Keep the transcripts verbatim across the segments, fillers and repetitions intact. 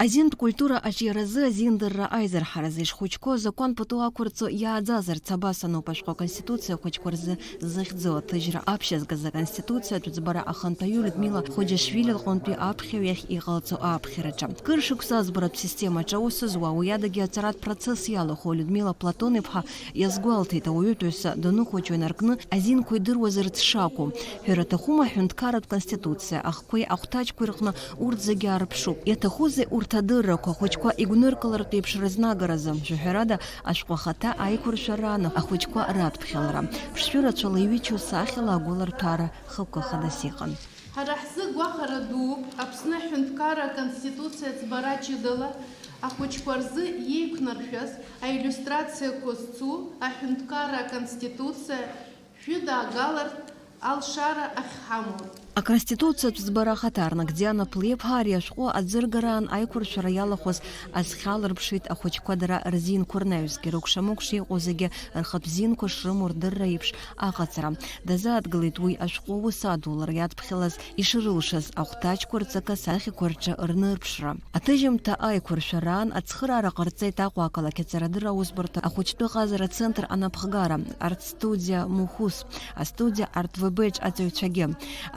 Азинтә культура аҿиаразы, азиндырра аизырҳаразы ишхәыҷқәоу азакәан пату ақәырҵо иааӡазарц абас ануп ашәҟәы Аконституциа ахәыҷқәа рзы зыхьӡу аҭыжьра аԥшьазгаз Аконституциатә ӡбара ахантәаҩы Людмила Хоџьашвили лҟынтәи аԥхьаҩ иахь иҟалҵо ааԥхьараҿы. Кыр шықәса азбаратә системаҿы аус зуа, уи адагьы аҵаратә процесс иалахәу Людмила Платон-иԥҳа иазгәалҭеит, ауаҩытәыҩса даныхәыҷу инаркны азинқәа идыруазарц шакәу. Ҳәара аҭахума, аҳәынҭқарратә конституциа ахқәеи ахәҭаҷқәеи рҟны урҭ зегьы аарԥшуп. Иаҭахузеи урҭ адыррақәа, ахәыҷқәа игәныркылартә еиԥш рызнагаразы? Жәаҳәарада, ашәҟәы ахаҭа аиқәыршәарааны ахәыҷқәа радԥхьалара, ԥшшәы рацәала иҩычоу сахьала агәыларҭәаара хықәкы хадас иҟан. Ҳара ҳзы гәахәара дууп Аԥсны аҳәынҭқарра аконституциа ӡбара ҷыдала ахәыҷқәа рзы иеиқәнаршәаз аиллиустрациақәа зцу аҳәынҭқарра аконституциа шәыдаагалартә алшара ахьҳамоу. Аконституциатә ӡбара ахаҭарнак Диана Плиаԥҳа ари ашәҟәы аӡыргараан аиқәыршәара иалахәыз азхьалырԥшит ахәыҷқәа дара рзинқәа рнаҩсгьы, рыкәша-мыкәша иҟоу зегьы рхатә зинқәа шрымоу рдырра еиԥш аҟаҵара. Дазааҭгылеит уи ашәҟәы аус адулара иадԥхьалаз ишрылшаз ахәҭаҷқәа рҵакы асахьақәа рҿы рнырԥшра. Аҭыжьымҭа аиқәыршәараан ацхыраара ҟарҵеит Аҟәа ақалақь аҵарадырра аусбарҭа ахәыҷтәы ҟазара ацентр анапхгара, арт-студиа Мухус, астудиа Арт-ВБ-ҿ аҵаҩцәагьы.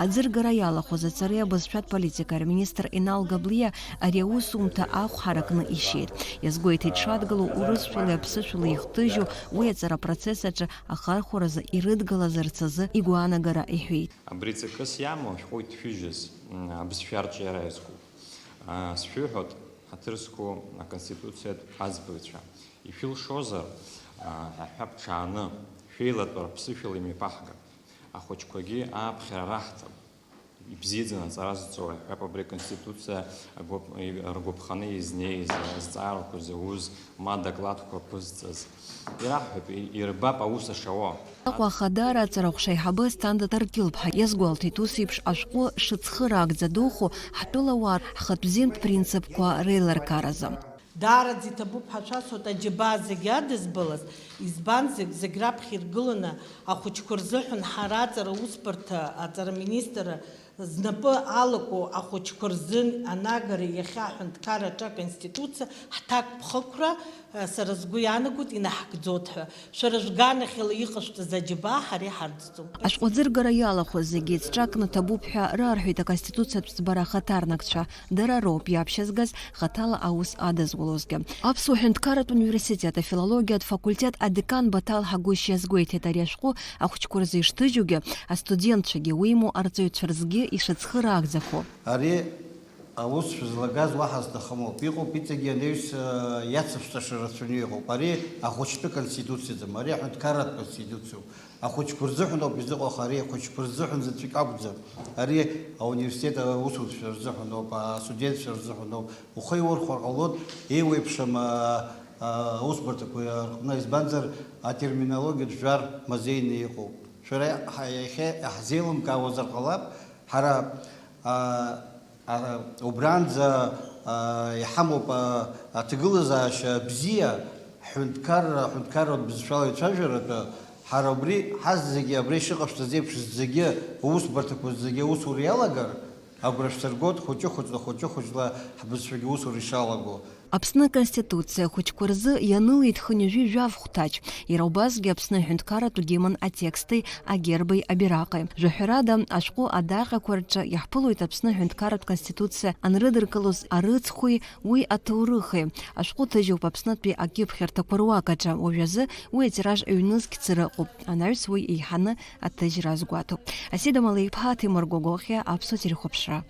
Аӡыргара иалахәыз аҵареи абызшәатә политикеи рминистр Инал Габлиа ари аусумҭа ахә ҳаракны ишьеит. Иазгәеиҭеит, дшадгылоу урысшәалеи аԥсышәалеи ихҭыжьу уи аҵара апроцесс аҿы ахархәаразы ирыдгалазарц азы игәаанагара иҳәеит. Абри ҵакыс иамоу ашәҟәы иҭшәыжьыз, м, абызшәа арҿиара иазкуп. А, сшәыҳәоит, ҳаҭыр зқәу аконституциатә аӡбаҩцәа, ишәылшозар, а, аҳәа ԥҽааны, шәеилатәара ԥсышәала имҩаԥаҳгап. Ахәыҷқәагьы ааԥхьара раҳҭап. Ибзиаӡаны аҵара зҵоу, иҳәап, абри аконституциа агәаԥ-, ргәаԥханы изнеиз, азҵаарақәа зауз, ма докладқәа ԥызҵаз. Ираҳҳәап, и-, ирбап аус ашауа. Аҟәа Ахадара аҵарахәша аиҳабы Асҭанда Таркьылԥҳа иазгәалҭеит, ус еиԥш ашәҟәы шыцхыраагӡа духу ҳтәылауаа ҳхатә зинтә принципқәа реилыркааразы. Даараӡа иҭабуп ҳәа шәасҳәоит аџьабаа зегьы адызбалаз, избанзар, зегь раԥхьа иргыланы ахәыҷқәа рзыҳәан ҳара аҵара усбарҭа, аҵара министрра знапы алаку ахәыҷқәа рзын анагара иахьа аҳәынҭқарра аҿы аконституциа ҳҭакԥхықәра, сара сгәы иаанагоит, инаҳгӡоит ҳәа. Шәара шәганахьала иҟашәҵаз аџьабаа ҳара иҳарӡӡом. Ашәҟәы аӡыргара иалахәыз зегьы еицҿакны ҭабуп ҳәа рарҳәеит аконституциатә ӡбара ахаҭарнакцәа. Дара роуп иаԥшьазгаз хаҭала аус адызулозгьы. Аԥсуа ҳәынҭқарратә университет афилологиатә факультет адекан Баҭал Ҳагәышь иазгәеиҭеит, ари ашәҟәы ахәыҷқәа рзы ишҭыжьугьы, астудентцәагьы, уимоу арҵаҩцәа рзгьы ишыцхыраагӡахо. Ари аус шәызлагаз уаҳа зҭахым ауп. Иҟоуп иҵегьы анаҩс, э, иацышәҵаша рацәаны иҟоуп. Ари ахәыҷтәы конституциаӡам, ари аҳәынҭқарратә конституциоуп. Ахәыҷқәа рзыҳәан ауп изыҟоу, аха ари ахәыҷқәа рзыҳәан заҵәык акәӡам. Ари ауниверситет аусуцәа рзыҳәан ауп, астудентцәа рзыҳәан ауп. Ухы иурхәар ҟалоит, еиуеиԥшым, а, а, аусбарҭақәа рҟны, избанзар, атерминологиатә жәар мазеины иҟоуп. Шәара ҳа-, иахьа иаҳзеилымкаауазар ҟалап, ҳара, а, а, убранӡа, а, иҳамоуп, а, аҭагылазаашьа бзиа, ҳҳәынҭқарра, аҳәынҭқарратә бызшәала ицәажәаратәы, ҳара убри ҳазегьы абра ишыҟашәҵаз еиԥш зегьы, аусбарҭақәа зегьы аусура иалагар, агәра шәсыргоит, хәыҷы-хәыҷла, хәыҷы-хәыҷла ҳбызшәагьы усура ишалаго. Аԥсны Аконституциа ахәыҷқәа рзы ианылеит хынҩажәи жәаф хәҭаҷ. Иара убасгьы Аԥсны аҳәынҭқарратә демон атексти агерби абираҟи. Жәаҳәарада, ашәҟәы адаҟьақәа рҿы иаҳԥылоит Аԥсны аҳәынҭқарратә Конституциа анрыдыркылоз арыцхәи уи аҭоурыхи. Ашәҟәы ҭыжьуп Аԥснытәи акьыԥхьырҭақәа руак аҿы. Уажәазы уи атираж ҩнызқь цыра ыҟоуп. Анаҩс уи еиҳаны аҭыжьра азгәаҭоуп. Асида Малеиԥҳа, Ҭемыр Гогохиа, Аԥсуа телехәаԥшра.